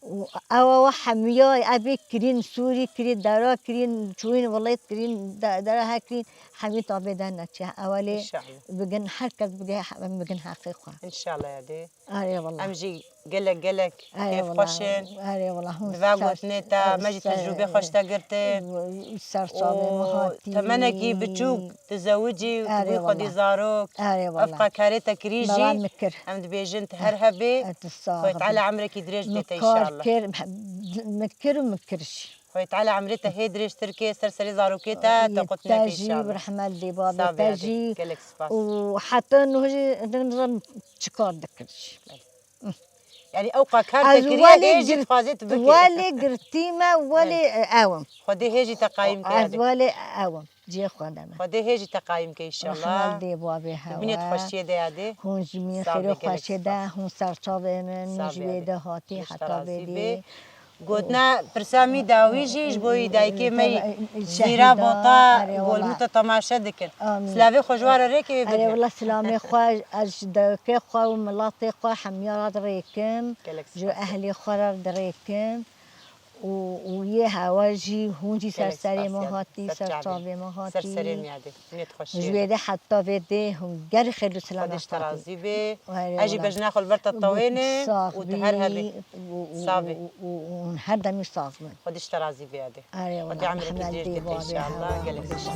Û ewa we hemiya evê kirîn, sûrî kirîn, dera kirîn, çûyîn welêt kirîn, de-, dera he kirîn, hemî tabê de neçe. Ewa lê Înşallah. Bigin, her kes bigin, bigin heqê xwe. Înşallah Yadê. Erê wela. Em jî gelek, gelek Erê wela. Kêfxweş in. Erê wela, hûn Di va ser, gotinê te, me jî ser, tecrûbê xweş te girtin. Ser çavê me Û hatî. Temenekî biçûk dizewicî û Erê dibûyî xwedî wela. Zarok. Erê wela. Ev qakarê te kirî jî, Mera min kir. Em dibêjin tu her hebê. E, tu sax Xwedê Teala bî. Emrekî dirêj Min bidê te kar înşallah. Kir, min kir û min kir jî. Xwedê Teala emrê te hê dirêjtir ke, ser serê zarokê te, te Yê qut te neke jî înşallah. Rehmet dê babê Sax be te Yadê, jî. Gelek spas. Û heta niho jî nizam çi kar dikir jî. Belê. Hı. Yani ew qa kar te kiriye, hê jî dixwaze tu bike. Ez welê girtî me, welê, Belê. E, ew im. Xwedê hê jî te qayîm ke Ez Yadê. Welê ew im. Cihê xwe de me. Xwedê hê jî te qayîm ke înşallah. Rehmet dê babê hewe. Di binê xweşiyê de Yadê. Hûn jî mîn Sax xêr û be, gelek xweşiyê de, spas. Hûn ser çavê min, Sax ji be wê Yadê. De hatî Hêşta heta razî vê dê. Be. Gotina pirsa mî dawî jî ji bo yî dayikê me yî Zîra Bota, erê wela. Golmûta temaşe dikin. Amîn. Silavê xwe ji wan re rêkê wê Erê bidin. Wela silamê xwe ez ji dewkê xwe û milatê xwe hemiya re dirêkim. Gelek Ji spas. Ehlê xwe re dirêkim. Û, û yê hewa jî hûn jî ser Gelek serê spas me Yadê. Hatî, Ser ser çavê. Çavê me hatî. Ser serê me Yadê. Nêt xweşiyê. Ji wê de heta vê dê hûn gelî xêr û selamet Xwedê ji te razî be. Erê Ez jî wela. Bejna xwe li ber te tewêne Sax û tu her hebî. Bî û, û, Sax bî. Û, û, û hûn her demî sax bin. Xwedê ji te razî be Yadê. Erê wela, Xwedê emrekî Mehmed dirêj bî bê te babê înşallah. Hewa. Gelek spas.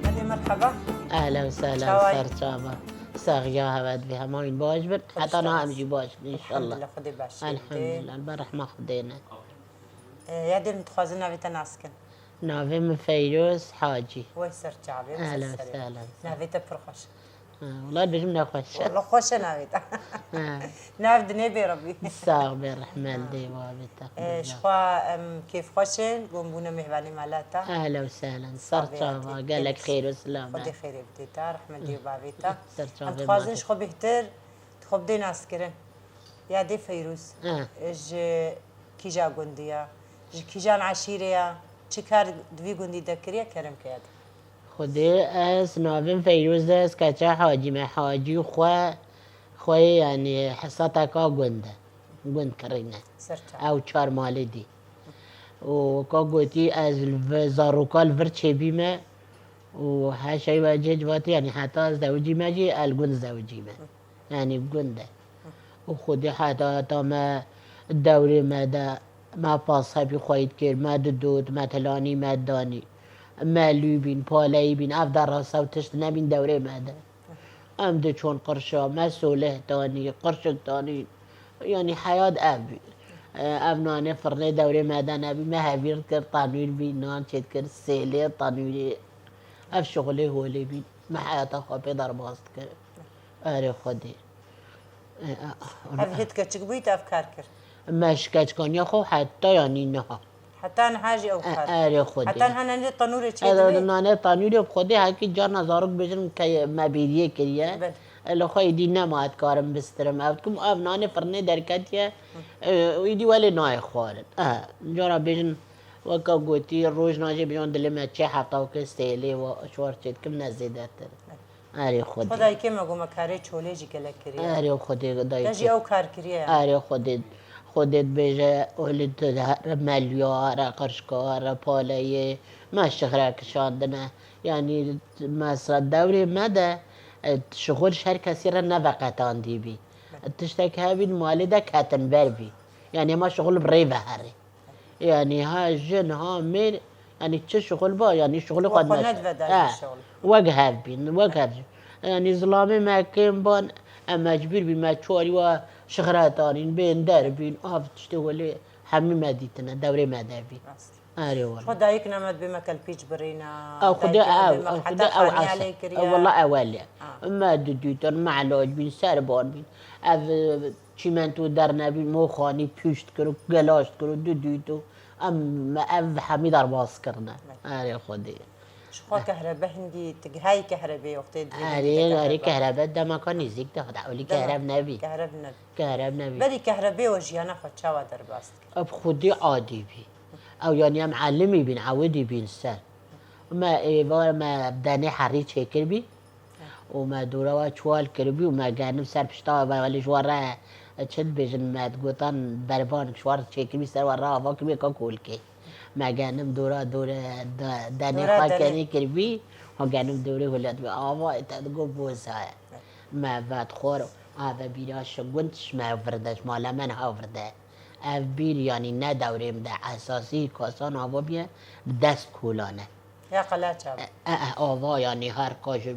Hadi merhaba. Ehlen û sehlen, Çawa yî? Ser çava. Saxiya hewe divê hema wîn baş bin. Heta niha em jî baş bin, înşallah. Elhamdulillah, Xwedê baş kir. Elhamdulillah, bi rehma Xwedê ne. E, ya dê min dixwazin navê te nas kin. Navê min Feyroz Hacî. Wey ser çavê, Ehlen ser serê. Sehlen. Navê te pir xweş e. Ha, wela bêjim ne xweş e. Wela xweş e navê te. Ha. Nav dinê bê Rebî. Sax be, rehmet dê babê te. E, ji xwe em kêfxweş in, ku em bûne mêhvanê mala te. Ehlen û sehlen. Ser çava, gelek xêr û silam e. Xwedê xêrê bidê te, rehmet dê babê te. Ser çavê. Em dixwazin ji xwe bêhtir, tu xwe bidê naskirin. Ya dê Feyrûz, Eh. ji kîja gundî ya? Ji kîjan eşîrê ya? Çi kar di vî gundî de kiriye? Kerem ke ya dê. Xwedê ez navim Feyrûz e, ez keça Hacî me. Hacî xwe, xwe yanî hesateka gund e. Gund kirîne. Ser çav. Ew çar malê dî. Û weka gotî ez li vir, zaroka li vir çêbîme û her şey ve cê civatî, yanî heta ez zewicîme jî, el gund zewicîme. Yanî gund e. Û Xwedê heta, heta me dewrê me de, me pasxebî xweyî dikir, me didot, me tilanî, me danî, me lû bîn, paleyî bîn, ev derasa û tişt nebîn dewrê me de. Em diçûn qirşa, me soleh danî, qirşik danî. Yanî heyat ev bî. Ev nanê firnê dewrê me de nebî, me hevîr dikir, tenûr bî, nan çêdikir, sêlê, tenûrê. Ev şixulê holê bîn. Me heyata xwe pê derbas dikir. Erê Xwedê. Ev hit keçik bûyî te ev kar kir. Me ji keçikaniya xwe heta yanî niha. Heta niha jî ew kar. Erê Xwedê. Heta niha nanê tenûrê çê dinê? Nanê tenûrê bi Xwedê hekî carna zarok bêjin ke me bêriyê kiriye. Belê. Li xwe êdî nema ez dikarim bistirim. Ev dikim ev nanê firnê derketiye. Êdî welê nayê xwarin. Cara bêjin weka gotî rojna jê bêjin dilê me çê hefta weke sêlê çar çê dikim ne zêdetir. Erê Xwedê. Xwedayê kê me got me karê çolê jî gelek kiriye. Erê Xwedê dayê. Te jî ew kar kiriye yani. Erê Xwedê. Xwedê dibêje holê tu here meliya, here qirşka, here paleyê. Me şixre kişandine. Yanî mesela dewrê me de e, şixul ji her kesî re neveqetandî bî. Tiştek hebî di malê de ketin ber bî. Yanî hema şixul bi rê ve herê. Yanî ha jin, ha mêr, yanî çi şixul ba, yanî şixulê xwe dime. Wek hev bîn, wek hev. Yanî zilamê me kêm ban, em mecbûr bîn, me çarî wa şixret anîn, bên der bîn, av tiştê welê hemî me dîtine, dewrê me de bîn. Erê wele. Xwe dayik nemet bê me kelpîç birîna. Ew xwedê ew, ew xwedê ew es. Ew wela ewel e. Me didîtin, me elac bîn, serban bîn. Ev çîmento dernebî, moxanî pûşt kir û gelaş kir û didît û em me ev hemî derbas kirine. Erê Xwedê. Ji xwe kehrebe hindî, tu gihayî kehrebê wextê dibê hindî. Erê, erê kehrebe demeka nêzîk de, xweda ewlî kehrev nebî. Kehrev nebî. Kehrev nebî. Berî kehrebê we jiyana xwe çawa derbas dikir? Ev xwedî adî bî. Ew yanî em elimî bîn, ewidî bîn ser. Me êvar me denê herî çêkir bî. Û me dora we çuwal kiribî û me genim ser pişta we, welê ji we re çi dibêjin, me digotan berban ji we re çêkiribî, ser we re ava kiribî ka kolkê. Me genim dora dore de-, denê xwe kenê kiribî, ha genim dorê hule dibê, ava te digot boza ye. Me vedxwar, ave bîra şi gund ji me vir de, ji mala me niha vir de. Ev bîr, yanî ne dewrê min de esasî kasan ava bîye, bi dest kolan e. Ya qeleç abi. E, e, ava, yanî her ka ji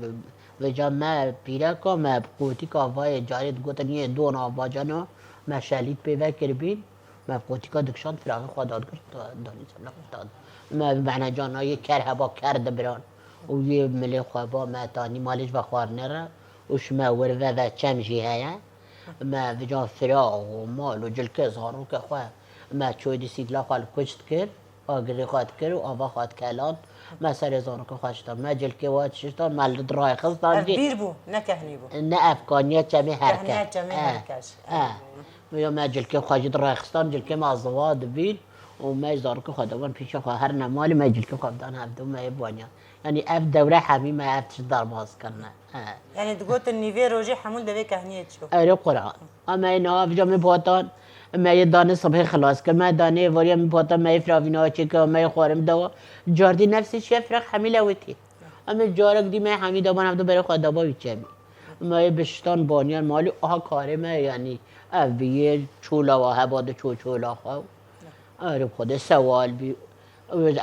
vêca me pîreka me bi qotîka avayê carê digotin yê don ava cana, me şelît pê vekiribîn, me bi qotîka dikişand, firaxê xwe dadgir, da-, danî ser nexwe dad. Me bi mehnecanayê ker heba ker dibiran û yê milê xwe ba me tanî malê ji vexwarine re û ji me wir ve ve çem jî heye. Me vica firax û mal û cilkê zarokê xwe, me çoy dî sîgla xwe li kuç dikir, agirê xwe dikir û ava xwe dikeland. Me serê zarokê xwe şita. Me cilkê we şiştan, me li dirayê xistan. Ev bîr bû, ne kehnî bû. Ne, ev kaniya çemê her kes. Kaniya çemê her kes. E. Vica me cilkê xwe jî dirayê xistan, cilkê me ziwa dibîn û me zarokê xwe dewan pîşa xwe herine malê me cilkê xwe bidan hevdû me yê baniya. Yanî ev dewre hemî me ev tişt derbas kirine. He. Yanî digotin nîvê rojê hemû devê kehniyê çû. Erê Quran. Em ê niha vêca min potan, me yê danê sibhê xilas kir. Me danê voriya min potan, me yê firavîna çêkir, me yê xwarin dawa. Cardî nefsê şiye firaq hemî lewitî. Em ê carek dî me hemî daban hevdu berê xwe daba wî çemî. Me yê biştan baniyan malî aha karê me yanî ev bî yê çola wa heba di ço çola xwe. Erê bi Xwedê sewal bî.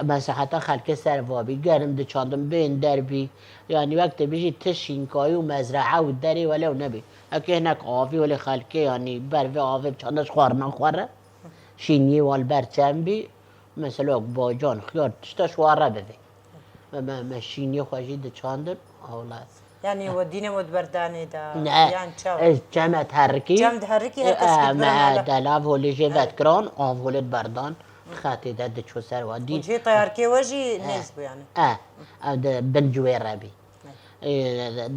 Meseheta xelkê ser va bî. Genim diçandin bên der bî. Yanî wek tê bijî ti şînkayî û mezre'e û derê welew nebî. Eke hinek avî welê xelkê yanî ber vê avê biçanda ji xwarina xwe re. Şîniyê wan li ber çem bî. Mesela wek bacan, xiyar tişta ji wan re bivê. Me, me, me şîniyê xwe jî diçandin, hewla. Yanî we dîne we di berdanê de, ne, yan çawa? Ez çem et herikî. Çem diherikî, her kes, e, me dela av holê jê, evet, vedkiran, av holê diberdan. Xetê de diçû ser wa dî. Û cihê teyarkê we jî, e, nêz bû yanî. E, ev di bin ciwê re bî. E,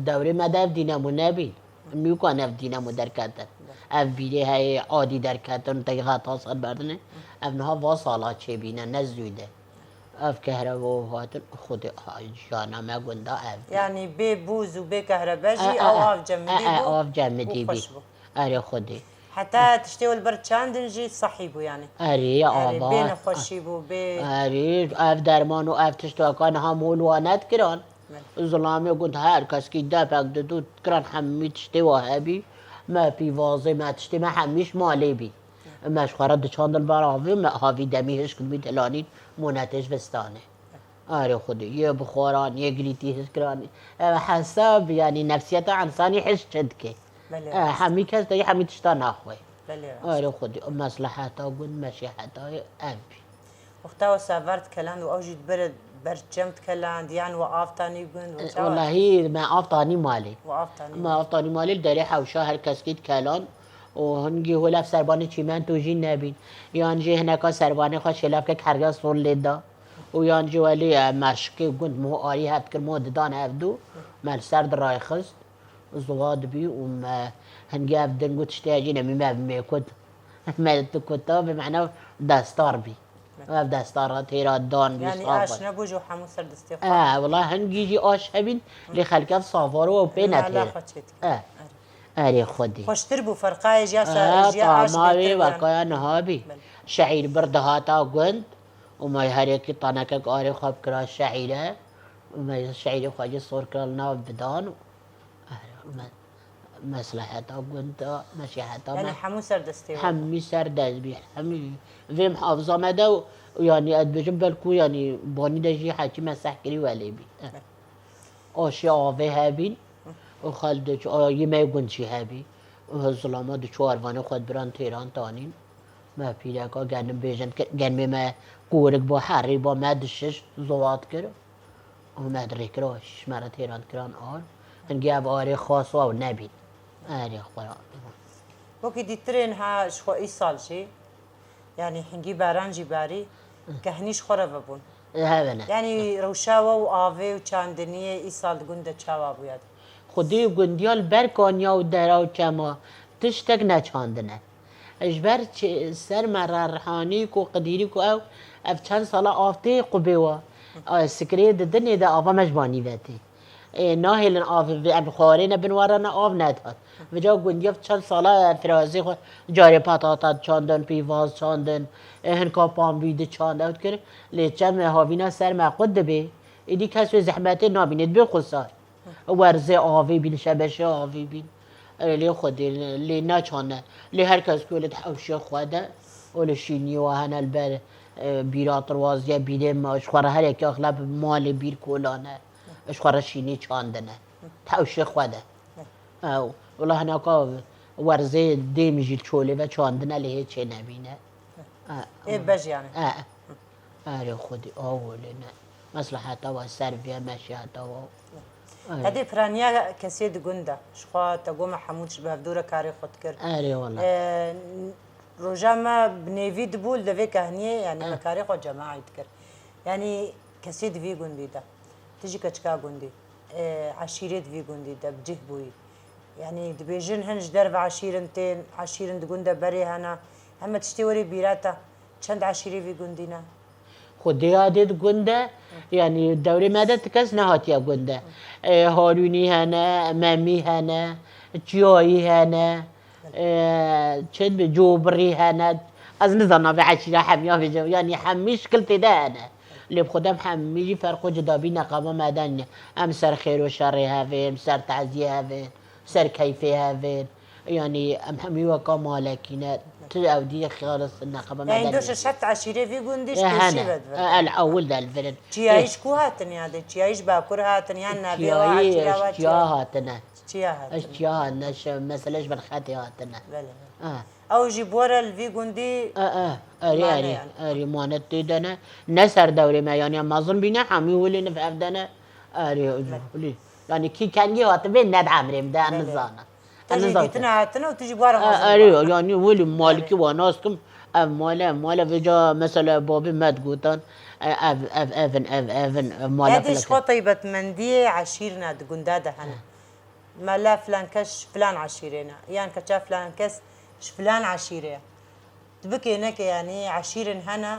dewrê me de ev dînemo nebî. Mîkan ev dînemo derketin. Ev bîrê heye adî derketin, tey xeta ser berdine. Ev niha va sala çêbîne, ne zû de. Ev kehrebe û hatin, Xwedê, ha, jiyana me gunda ev. Yanî bê bûz û bê kehrebe jî, e, e, ew, e, av cemidî, e, e, bû, av cemidî û bî, xweş bû. Erê Xwedê. Heta tiştê wê li ber çandin jî sehî bû yanî. Erê, ya, erê, ava, bê nexweşî bû, bê. Erê, ev derman û ev tişt weka niha mol wane dikiran. Belê. Zilamê gund her keskî depek didu dikiran hemî tiştê wa hebî. Me pîvazê me tiştê me hemî ji malê bî. Me ji xwe re diçandin ber avê, me havî demî hişk dibî dilanîn, monetê ji vistanê. Arê Xwedê, yê bi xwaran, yê girîtî hişk kiranî. Ev hesab, yanî nefsiyeta însanî hişk çi dike? Belê, e, rast. Hemî kes de hemî tişta naxwe. Belê, rast. Arê Xwedê, mesleheta gund, meşîheta ev bî. Wexta we sever dikeland û ew jî dibire Berçem dikeland, yan we av tanî gund, we çawa? Wellahî me av tanî malê. We av tanî. Me av tanî malê li derê hewşa her kes kî dikeland û hingî hol ev serbanê çîmento jî nebîn. Yan jî hineka serbanê xwe şêlav kek heriya sol lê da. Û yan jî welî, e, meşikê gund mo arî hev dikir, mo didan hevdû, me li ser dirayxist, ziwa dibî û me hingî ev ding û tiştê jî nemî me bi mêkut. Me dikuta, bi mehna destar bî. Ev destara têra dan bî, Yani saf aş bî. nebû ji hemû ser destê xwe. E, wela hingî jî aş hebîn, lê xelkef safar û ew pê Mala netêr. Xwe çêdikir. E, erê xwedî. Xweştir bû, ferqayê jiya E, ser jiya aş tamamê bêtir bû. Wekaya niha bî. Belê. Şehîr bir dihata gund û me herekî tanekek arê xwe bikira şehîre. Me şehîrê xwe jî sor kira li nav bidan û me, mesleheta gund da, meşeheta Yani me. Hemû ser destê we. Hemî ser dest bî. Hemî vê mihafiza me de û, û yanî ez dibêjim belkû yanî banî de jî hekî me seh kirî welê bî. Aşê avê hebîn û xel diçû, yê me gund jî hebî. Û zilama diçû arvanê xwe dibiran têran tanîn. Me pîreka genim bêjin, genmê me korik bo, herî bo, me dişiş, zowat kir. Û me dirê kir, aş, me re têran kiran ar. Hingê ev arê xas ew nebîn. Erê xwe. Wekî dîtirên ha ji xwe îsal jî, yanî hingî baran jî barî, kehnî ji xwe re vebûn. Hevene. Yanî rewşa we û avê û çandiniyê îsal di gund de çawa bûya? Xwedê gundiya li ber kaniya û dera û çema tiştek neçandine. Ji ber çi-, ser me re rihanî ku qidîrî ku ew, ev çend sala av tê qubê wa. A, sikirê di dinê de ava me ji banî ve tê. Ê, nahêlin av, em xwarê ne bin wara ne av nedat. Vêca gundiya çend sala firazê xwe carê patata çandin, pîvaz çandin, ê, hinka pambî diçand ew dikir. Lê çend me havîna ser me qut dibê. Êdî kes wê zehmetê nabîne, dibê xwesar. Werzê avê bîn, şebeşê avê bîn. Erê lê Xwedê lê neçane. Lê her kes ku li hewşê xwe de û li şîniyê we hene li ber, e, bîra tirwaziye bîrê me, ji xwe re her yekê axleb malê bîr kolane. Ji xwe re şînî çandine. Hewşê xwe de. Ew, wela hinaka werzê dêm jî li çolê ve çandine lê hê çê nebîne. Ê bej yani. E. Erê Xwedî, awo lê ne. Mesleheta we ser vê, meşiyeta we. Erê. Hedê piraniya kesê di gund de. Ji xwe te goma Hemûd ji bi hevdû re karê xwe dikir. Erê wela. E, roja me bi nêvî dibû li devê kehniyê, yani me karê xwe cemaî dikir. Yani kesê di vî gundî de. Tu jî keçika gundî. E, eşîrê di vî gundî de bi cih bûyî. Yani dibêjin hin ji derve eşîrin tên, eşîrin di gund de berê hene. Heme tiştê werê bîra te. Çend eşîrê vî gundî ne? Xwedê yadê di gund de, yanî dewrê me de ti kes nehatiye gund de. E, Harûnî hene, Memî hene, Çiyayî hene, e, çi dibe, Cobirî hene. Ez nizana vê eşîra hemiya vêce, yanî hemî şikil tê de hene. Lê bi xwe dem hemî jî ferq û cida bî, neqaba me de nîne. Em ser xêr û şerê hevên, em ser teziyê hevên. Ser keyfê hevên. Yanî em hemî weka malekî ne. Tu ew dî xalis neqeba me Yani de doşa nîne. şeft eşîrê vî gundî ji E, pêşî hene. ve dibe. E, el ewil de li vir in. Çiyayî ji ku hatin ya de? Çiyayî ji bakur hatin yan navê wa Çiyayî, eşîra wa ji çiya hatine. Çiya hatin. Ji çiya hatine, ji, mesele ji bin xetê hatine. Belê. Ha. Ew jî bore li vî gundî E, e, erê, Mane erê, yani. erê, mane tê de ne. Ne ser dewrê me, yanî em mezin bîne, hemî wilê nifev de ne. Erê, wilî. Yanî kî kengî hatibê ne di emrê min de, em Belê. nizana. Te Em jî nizana. dîtine hatine û tu jî bore E, mezin erê, bû. yanî wilî malikî wa nas kim, ev male, ev male, vêca mesela babê me digotan, e, ev, ev, evin, ev, evin, ev male Ya dê ji fileke. xwe taybetmendiyê eşîrine di gunda de hene. Mala filan kes ji filan eşîrê ne. Yan keça filan kes ji filan eşîrê ye. Dibikê neke, yanî eşîrin hene,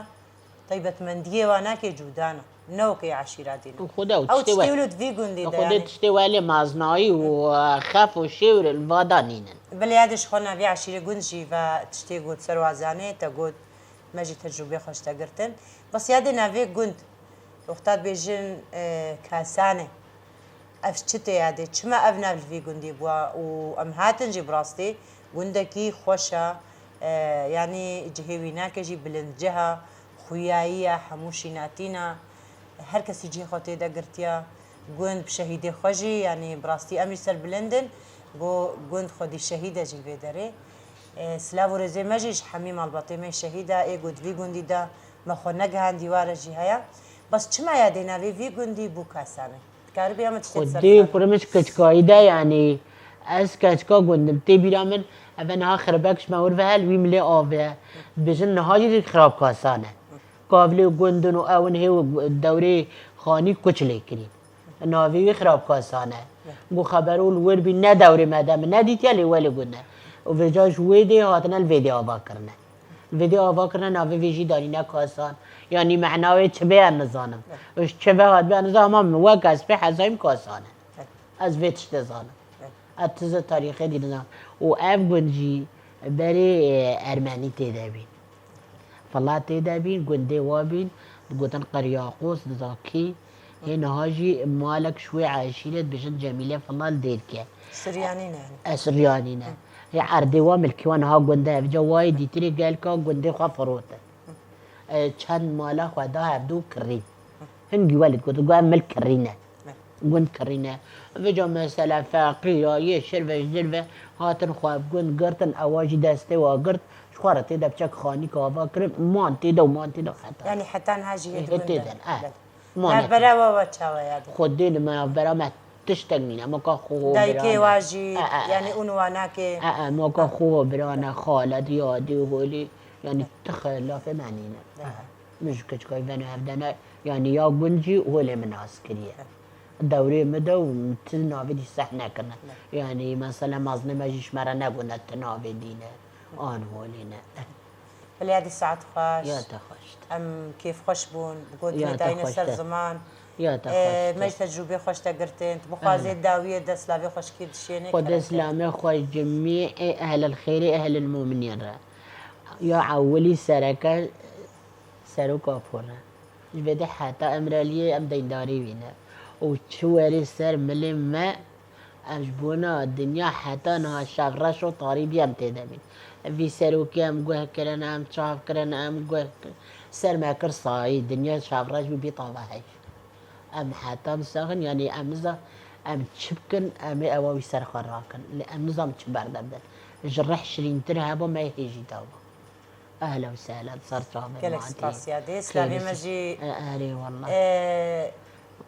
taybetmendiyê wa nake cuda ne. Ne wekê eşîra dî ne. Xwedê ew Ew tiştê tiştê we. wilo di vî gundî de Xwedê yanî. Tiştê welê maznayî û, e, xef û şêwr li va da nînin. Bilê ya dê ji xwe navê eşîrê gund jî ve tiştê got ser wazanê te got me jî tecrûbê xwe ji te girtin. Bes ya dê navê gund wexta dibêjin, e, Kasanê. Ev çi tê ya dê? Çima ev nav li vî gundî bûa û em hatin jî bi rastî gundekî xweş e, e, yanî cihê wî nake jî bilindcih e, xuyayî ye, hemû şînatîn e, her kesî cihê xwe tê de girtiye. Gund bi şehîdê xwe jî, yanî bi rastî em jî ser bilind in, go gund xwedî şehîd e jî li vê derê. E, silav û rêzê me jî ji hemî malbatê me şehîd e, ê go di vî gundî de me xwe negihandî ware jî heye. Bes çima yadê navê vî gundî bû Kasane? Dikaribî em tiştê Xwedê sersan? Kurmiş keçikayî de, yanî ez keçika gund im. Tê bîra min, eve niha xiribek ji me wir ve hel, wî milê avê. Dibêjin niha jî xirab Kasane. Kavlê gund in û ew in hê û dewrê xanî kuç lê kirî. Navê wî xirab Kasane. Got xeber û li wir bî, ne dewrê me de min nedîtiye, lê welê gund e. Û vêca ji wê dê hatine li vê dê ava kirine. Li vê dê ava kirine, navê vê jî danîne Kasan. Yanî mehna wê çi bê ez nizanim. Û ji çi ve hat bê ez nizanim, ama min wek ez pê hezayim Kasan e. Ez vê tiştê zanim. Ez tize tarîxê dî nizanim. Û ev gund jî berê, e, Ermenî tê de bîn. Fela tê de bîn, gundê wa bîn, digotin Qiryaqos, Zakî. Hê niha jî malek ji wê eşîret dibêjin Cemîlê Fela li Dêrkê. Siryanî ne. E, Siryanî ne. Hê erdê wa milkê wa niha gund e. Evca wayê dîtirê gelka gundê xwe firotin. E, çend mala xwe da hevdû kirî. Hingî welê digot, got ev milk kirî ne. Gund kirî ne. Vêca mesela feqîra yê şir ve ji dir ve hatin xwe gund girtin, ewa jî destê wa girt, ji xwe re tê de biçek xanîk ava kirin, man tê de û man tê de heta. Yanî heta niha jî yê di gund de. Hê tê de, eh. Navbera we, we çawa yad e? Xwedê li me navbera me tiştek nîne. Moka xwe ho bira ne. Dayikê wa jî, e, e, e, yanî û niwanakê. E, e, moka xwe ho bira ne, xalet, yadî û holî. Yanî ti xilafê me nîne. E, e. Min ji keçikayî veno hevdene, yanî ya gund jî holê min nas kiriye. Dewrê min de û ti navê dî seh nekirine. Ne. Yanî mesela mezlê me jî ji me re negotine ti navê dî ne. An holê ne. Belê, yadî saet xweş. Ya te xweş. Em kêfxweş bûn, bi gotinê dayîne ser ziman. Ya te xweş. Me jî tecrûbê xweş te girtin. Tu bixwazê dawiyê de silavê xweşkî dişênê. Xwedê silamê xweş cimî ê ehlil xêrê, ehlil muminîn re. Ya ewilî sereke seroka pûr e. Ji vê de heta Emiraliyê em deyndarî wî ne. Û çi werê ser milê me, em ji bona dinya heta niha şevreş û tarî bî em tê de bîn. Vî serokê em guh kirin, em çav kirin, em guh kirin. Ser me kir sayî, dinya şevreş bû, bî tava heyf. Em heta misaxin, yanî em niza, em çi bikin, em ê ewa wî ser xwe rakin. Lê em nizam çi berde bidin. Ji rih şirîntir heba me hê jî dawa. Ehlen û sehlen, ser çavên me hatî. Gelek spas yadê. Silavê me jî, e, erê wallah, e,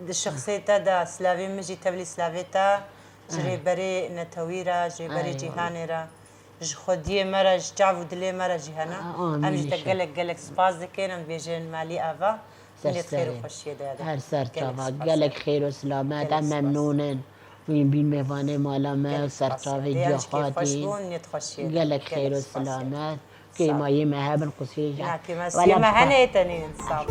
di şexsê te de silavê min jî tevlî silavê te ji rêberê netewî re, ji rêberê cîhanê re, ji xwediyê me re, ji çav û dilê me re jî hene. Em jî te gelek gelek spas dikin, em dibêjin malî ava. Ser serê. Her ser çava. Gelek xêr û silamet. Em memnûn in. Wî bîn mêvanê mala me, ser çavê giya xatî. Gelek xêr û silamet. Kêmayê me hebin qusê jî. Na, kêmasiyê me hene, ê tenê in, sağ ol.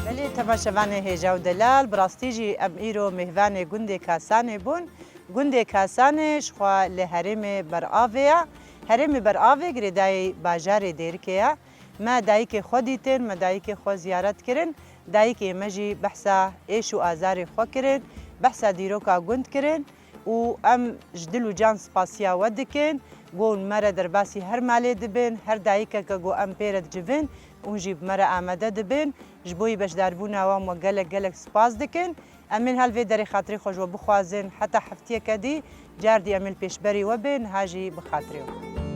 Belê, temaşevanê hêja û delal, bi rastî jî em îro mêvanê gundê Kasanê bûn. Gundê Kasanê ji xwe li herêmê Beravê ye. Herêmê Beravê girêdayî bajarê Dêrikê ye. Me dayikê xwe dîtin, me dayikê xwe ziyaret kirin. Dayikê me jî behsa êş û azarê xwe kirin, behsa dîroka gund kirin û em ji dil û can spasiya we dikin. Ku hûn me re derbasî her malê dibin, her dayikeke ku em pê re dicivin, hûn jî bi me re amade dibin. Ji bo yî beşdarbûna wan we gelek gelek spas dikin. Em ên hel vê derê xatirê xwe ji we bixwazin. Heta heftiyeke dî, cardî em ên li pêşberî we bên, niha jî bi xatirê we.